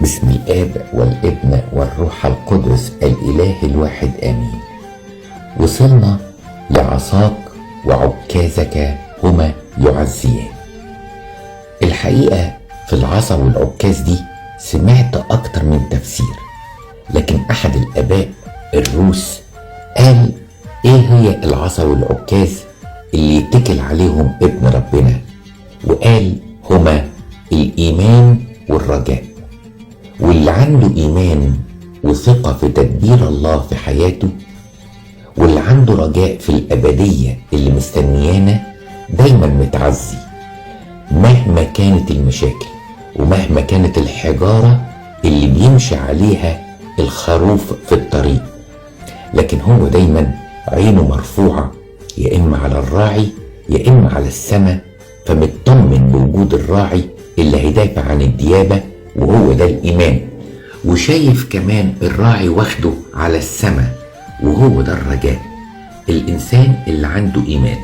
بسم الآب والابن والروح القدس الإله الواحد آمين. وصلنا لعصاك وعكازك هما يعزيان. الحقيقة في العصا والعكاز دي سمعت أكتر من تفسير، لكن أحد الآباء الروس قال إيه هي العصا والعكاز اللي يتكل عليهم ابن ربنا؟ وقال هما الإيمان والرجاء. واللي عنده إيمان وثقة في تدبير الله في حياته، واللي عنده رجاء في الأبدية اللي مستنيانا، دايما متعزي مهما كانت المشاكل ومهما كانت الحجارة اللي بيمشي عليها الخروف في الطريق، لكن هو دايما عينه مرفوعة يا إما على الراعي يا إما على السماء، فمطمن بوجود الراعي اللي هيدافع عن الديابة، وهو ده الإيمان. وشايف كمان الراعي واخده على السماء، وهو ده الرجاء. الإنسان اللي عنده إيمان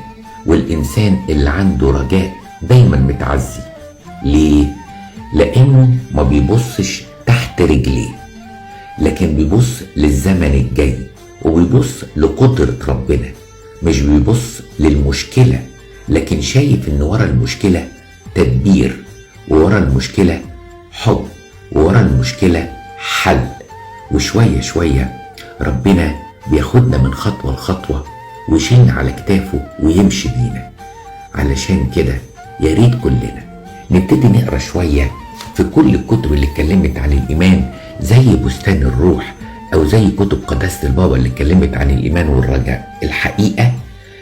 والإنسان اللي عنده رجاء دايما متعزي. ليه؟ لأنه ما بيبصش تحت رجليه، لكن بيبص للزمن الجاي وبيبص لقدرة ربنا، مش بيبص للمشكلة، لكن شايف إن ورا المشكلة تدبير، وورا المشكلة حب، وورا المشكلة حل. وشوية شوية ربنا بياخدنا من خطوة لخطوة ويشيلنا على كتافه ويمشي بينا. علشان كده يا ريت كلنا نبتدي نقرا شوية في كل الكتب اللي اتكلمت عن الإيمان، زي بستان الروح أو زي كتب قداسة البابا اللي اتكلمت عن الإيمان والرجاء. الحقيقة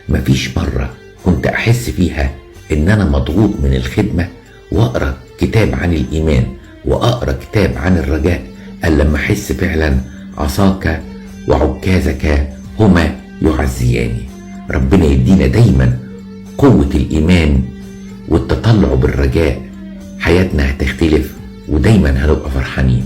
مفيش مرة كنت أحس فيها إن أنا مضغوط من الخدمة وأقرأ كتاب عن الإيمان وأقرأ كتاب عن الرجاء إلا لما أحس فعلا عصاك وعكازك هما يعزياني. ربنا يدينا دايما قوة الإيمان والتطلع بالرجاء، حياتنا هتختلف ودايما هنبقى فرحانين.